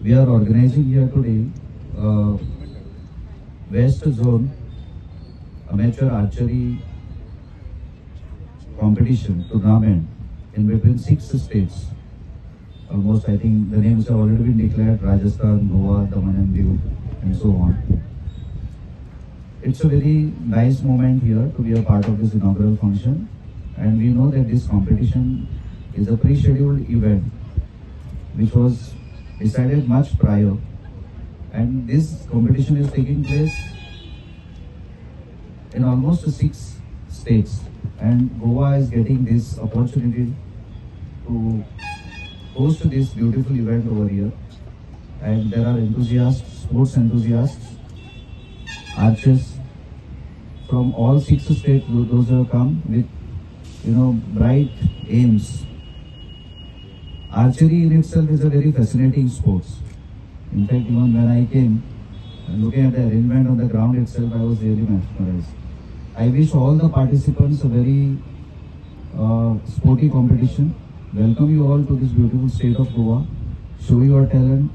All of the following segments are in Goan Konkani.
We are organizing here today West Zone Amateur Archery Competition tournament in between six states. Almost, I think the names have already been declared: Rajasthan, Goa, Daman and Diu, and so on. It's a very nice moment here to be a part of this inaugural function, and we know that this competition is a pre-scheduled event which was decided much prior, and this competition is taking place in almost six states, and Goa is getting this opportunity to host this beautiful event over here. And there are enthusiasts, sports enthusiasts, archers from all six states, those who have come with bright aims. Archery in itself is a very fascinating sport. In fact, even when I came, looking at the arrangement on the ground itself, I was really mesmerized. I wish all the participants a very sporty competition. Welcome you all to this beautiful state of Goa. Show your talent,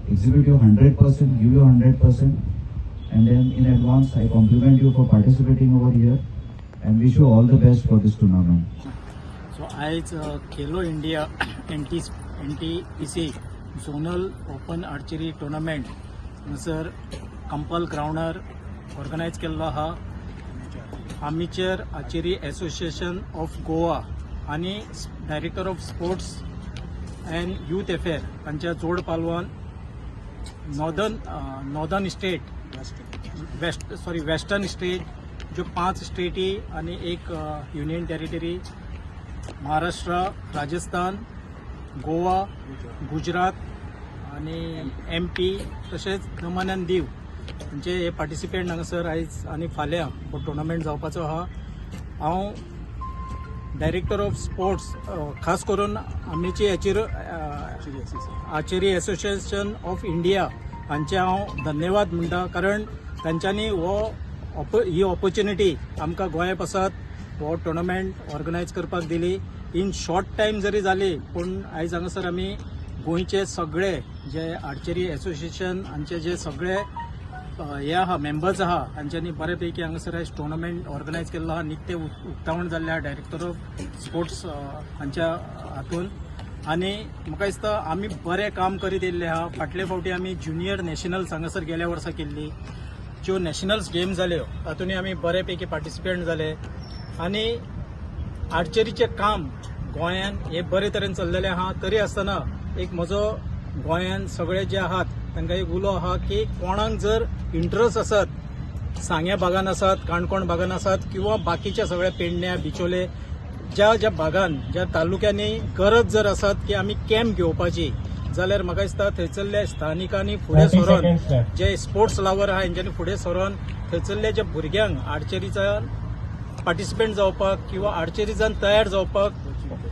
exhibit your 100%, give your 100%, and then in advance, I compliment you for participating over here and wish you all the best for this tournament. So आयज Khelo India NTPC Zonal Open Archery Tournament हांगासर कंपल ग्रावंडार ऑर्गनायज केल्लो आहा. Amateur archery association of Goa आनी Director of Sports and Youth Affair हांच्या जोड पालवान northern state, west, sorry, western state, ज्यो पांच स्टेटी आनी एक युनियन टेरिटरी, महाराष्ट्र, राजस्थान, गोवा, गुजरात आनी एमपी तशेंच दमन आनी दीव म्हणजे हे पार्टिसिपेंट हांगासर आयज आनी फाल्यां हो टुर्नामेंट जावपाचो आहा. हांव डायरेक्टर ऑफ स्पोर्ट्स, खास करून आमची हेचेर आर्चरी एसोसिएशन ऑफ इंडिया हांचे हांव धन्यवाद म्हणटा, कारण तांच्यांनी ही ऑपॉर्च्युनिटी आमकां गोंया पासत हो टुर्नामेंट ऑर्गनायज करपाक दिली. इन शॉर्ट टायम जरी जाली, पूण आयज हांगासर आमी गोंयचे सगळे जे आर्चरी एसोसिएशन हांचे जे सगळे हे आहा, मेंबर्स आहा, हांच्यांनी बरे पैकी हांगासर आयज टुर्नामेंट ऑर्गनायज केल्लो आहा. निकतें उक्तावण जाल्लें आहा डायरेक्टर ऑफ स्पोर्ट्स हांच्या हातून आनी म्हाका दिसता आमी बरें काम करीत येयल्ले आहा. फाटले फावटी आमी ज्युनियर नॅशनल्स हांगासर गेल्या वर्सा केल्ली. ज्यो नॅशनल्स गेम जाल्यो, तातूंतय आमी बरे पैकी पार्टिसिपेंट जाले आनी आर्चरीचें काम गोंयान हे बरे तरेन चल्लेलें आहा. तरी आसतना एक म्हजो गोंयान सगळे जे आहात तांकां एक उलो आहा की कोणाक जर इंट्रस्ट आसत, सांग्या भागान आसात, काणकोण भागान आसात किंवा बाकीच्या सगळ्या पेडण्या, बिचोले, ज्या ज्या भागान, ज्या तालुक्यांनी गरज जर आसत की आमी कॅम्प घेवपाची जाल्यार म्हाका दिसता थंयसरल्या स्थानिकांनी फुडें 30 सरोन seconds left. जे स्पोर्ट्स लवर आहा हेंच्यांनी फुडें सरोन थंयसरल्या ज्या भुरग्यांक आर्चरीचा पार्टिसिपेंट जावपाक किंवा आर्चरीजान तयार जावपाक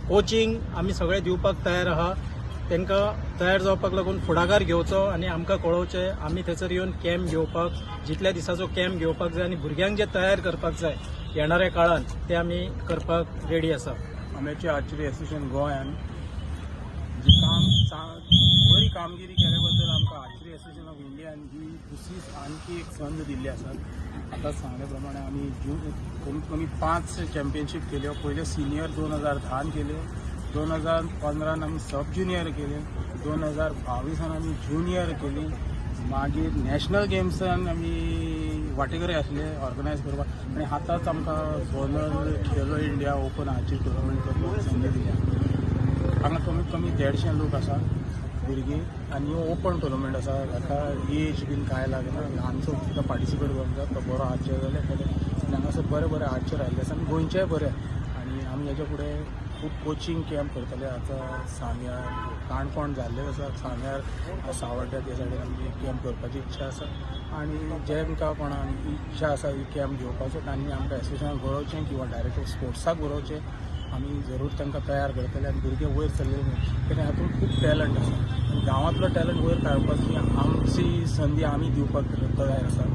कोचिंग आमी सगळे दिवपाक तयार आहा. तांकां तयार जावपाक लागून फुडाकार घेवचो आनी आमकां कळोवचें. आमी थंयसर येवन कॅम्प घेवपाक, जितल्या दिसाचो कॅम्प घेवपाक जाय आनी भुरग्यांक जे तयार करपाक जाय येणाऱ्या काळान, ते आमी करपाक रेडी आसा. अमेच्युअर आर्चरी एसोसिएशन गोंयान जी काम बरी कामगिरी केल्या बद्दल आमकां आर्चरी एसोसिएशन ऑफ इंडियान ही दुसरी आणखी एक संद दिल्ली आसा. आतां सांगल्या प्रमाणे आमी कमीत कमी पांच चॅम्पियनशीप केल्यो. पयल्यो सिनियर 2010न केल्यो, 2015न आमी सब ज्युनियर केले, 2022न आमी ज्युनियर केली, मागीर नॅशनल गेम्सान आमी वांटेकरी आसले ऑर्गनायज करपाक आनी आतांच आमकां zonal Khelo India Open Archery Tournament करपाक संदी दिल्या. हांगा कमीत कमी 150 लोक आसा, भुरगीं, आनी ओपन टुर्नामेंट आसा. हाका एज बीन कांय लागना. ल्हानसो सुद्दां पार्टिसिपेट करूंक जाता. तो बरो आर्चर जाल्यार केले आनी हांगासर बरे बरे आर्चर आयिल्ले आसा आनी गोंयचेय बरे. आनी आमी हेच्या फुडें खूब कोचिंग कॅम्प करतले. आतां सांग्यार, काणकोण जाल्लेच आसा, सांग्यार, सावड्ड्या त्या सायडीन आमची कॅम्प करपाची इच्छा आसा आनी जेंकां कोणाक इच्छा आसा ही कॅम्प घेवपाचो, तांणी आमकां एसोसिएशनाक बरोवचें किंवा डायरेक्टर स्पोर्ट्साक बरोवचें. आमी जरूर तांकां तयार करतले आनी भुरगे वयर सरलेले, कित्याक हातूंत खूब टॅलंट आसा आनी गांवांतलो टॅलंट वयर काडपाची आमची संदी आमी दिवपाक तयार आसा.